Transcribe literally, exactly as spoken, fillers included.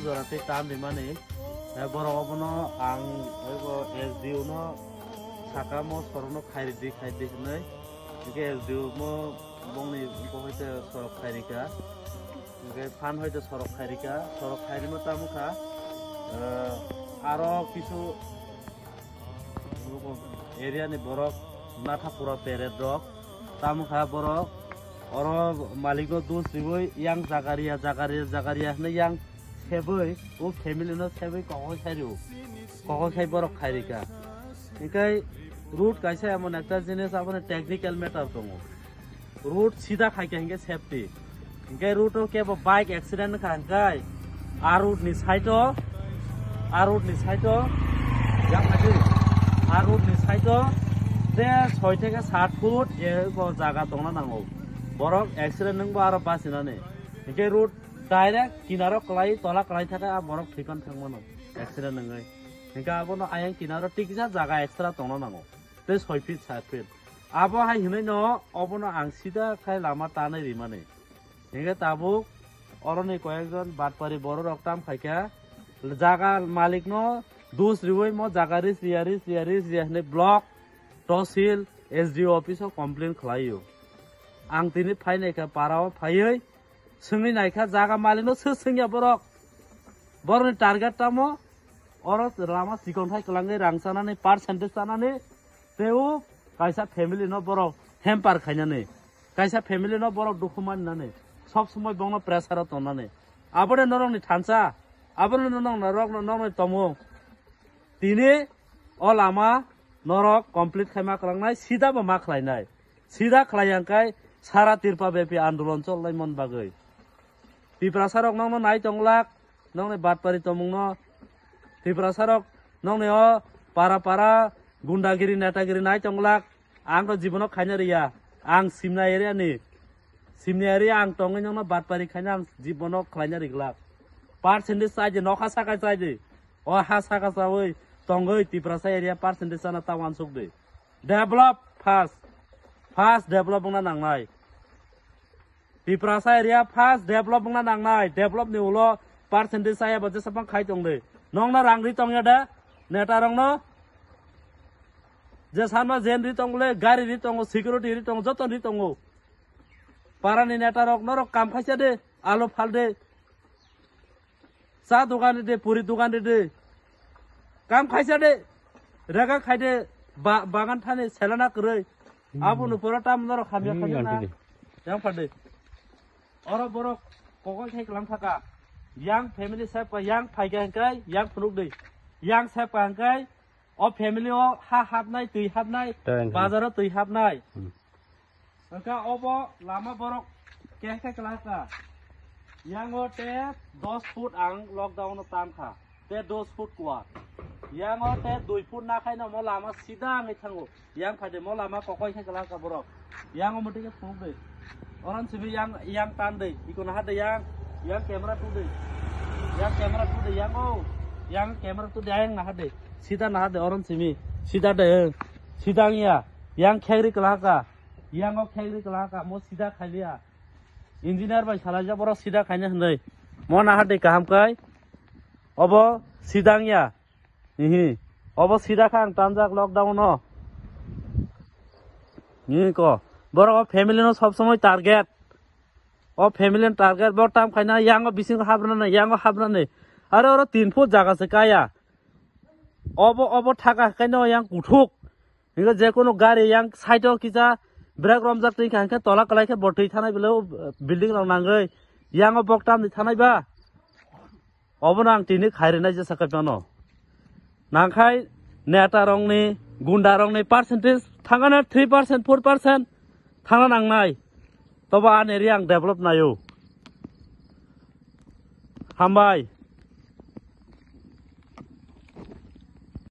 Jora tei tam rimani, eh, borok obono ang ebo S D O no saka mo sorokno khairidi, khairidi hinwi. Hingke S D O mo bongni wngkok hai te sorok khairika. Hingke phan hai te sorok khairika. Sorok khairima tamo kha, eh, aro kisu area ni borok Nathapura peret rok tamo kha borok oro malikno dos riwi yang jagariya, jagariya, jagariya hinwi yang sebwi o family no sebwi kokoi khairw, kokoi khai borok khairika. Hingke road kaisa emon ekta jinis aboni technical matter tongo. Road sida khaikha hingke safety. Hingke road o kebo bike accident wngkha hingke a road ni side o, a road ni side o, yang khaidi, a road ni side o de soi theke sat foot eko jaga tongna nango. Borok accident wngbo aro bachinani. Hingke road direct kinaro kwlai, tola kwlai thake a borok thwikan thangmano accident wngwi. Hingke abono ayang kinaro tikisa jaga extra tongna nango. Tei soi feet, sat feet. Abo hai hinwi no obono ang sida khai lama tanwi rimani. Hingke tabuk oroni koyekjon batpari bororok tam khaikha, jaga malikno dos riwi mo jaga ris riya, ris riya, ris riya hinwi block, tosil, S D O office o complain khlaio. Ang tini phainaikha parao phaiwi swngwi naikha jaga malikno, sir swngya borok. Borokni target tamo? Oro lama chikon khai kwlangwi rang chanani, percentage chanani, tei o kaisa family no borok hamper khainani, kaisa family no borok dukhu maninani, sob somoi bongno pressure o tongnani. Aboni norokni thansa, aboni norok, norokni tomung. Tini o lama norok complete khai ma kwlangnai, sida bo ma khlainai. Sida khlai yang kai sara Tripura bepi andolon cholnai mon bagwi. Tiprasa rok nokno nai tonglak, nokni batpari tomungno. Tiprasa rok nokni o para para gundagiri netagiri nai tonglak. Ang to jibono khaina riya. Ang Simna area ni. Simna area ang tongwi nokno batpari khaina ang jibono khlaina riglak. Percentage chai di, nokha saka chai di. O ha saka chawi tongwi Tiprasa area percentage chana ta wansuk di. Develop first. First develop wngna nangnai. Tiprasa area first develop wngna nangnai. Develop ni ulo percentage chaya bo jesa bang khai tong di. Nokno rang ri tongya da? Neta rokno? Je sanma jen ri tong le, gari ri tongo, security ri tongo, joto ri tongo. Parani neta rok norok kam khaisa de, alo phal de. Cha dogan de, puri dogan de. Kam khaisa de. Rega khai de, ba-, bagan thani selana kwrwi. Abo no pura tam norok hamya Hmm, khamya na. Yang phade. Oro borok kokol thai klang thaka. Yang family sep ka, yang phai ka hingkai, yang phunuk de. Yang sep ka hingkai, o family o ha hapnai, twi hapnai, bazar o twi hapnai. Hmm. Hingka obo lama borok kehkhe kwlaka. Yango te dos foot ang lockdown o tam kha. Te dos foot kuwa. Yango te dui foot na khaino mo lama sida wngwi thango. Yang phai de mo lama kokoi khe kwlaka borok. Yango muti khe phunuk de. Oran simi yang, yang tan de. Iko naha de yang, yang camera tu de. Yang camera tu de yang o. Yang camera tu de yang naha de. Sida naha de oran simi. Sida de. Sida ya. Yang khegri kwlaka. Yango khegri kwlaka, mo sida khailiya. Engineer bai salaijak borok sida khaina hinwi. Mo naha de kaham kai. Obo sida wngya. Ihi. Obo sida kha ang tanjak lockdown o. Ihi ko. Borok o family no sob somoi target. O family no target bo tam khaina yango bisingo habrana, yango habrana. Are oro tin foot jaga se kaya. Obo, obo thaka kaino yang kuthuk. Hingke je kunu gari yang side o kisa brake romjak twi kha, hingke tola kwlai khe bo twi thanai belai o building rok nangwi. Yang o bok tamni thanai ba? Obono ang tini khairina jesa khe phano. Nangkhai neta rokni, gunda rokni percentage thangana three percent, four percent thangna nangnai. Tobo ani area ang develop naio. Hambai.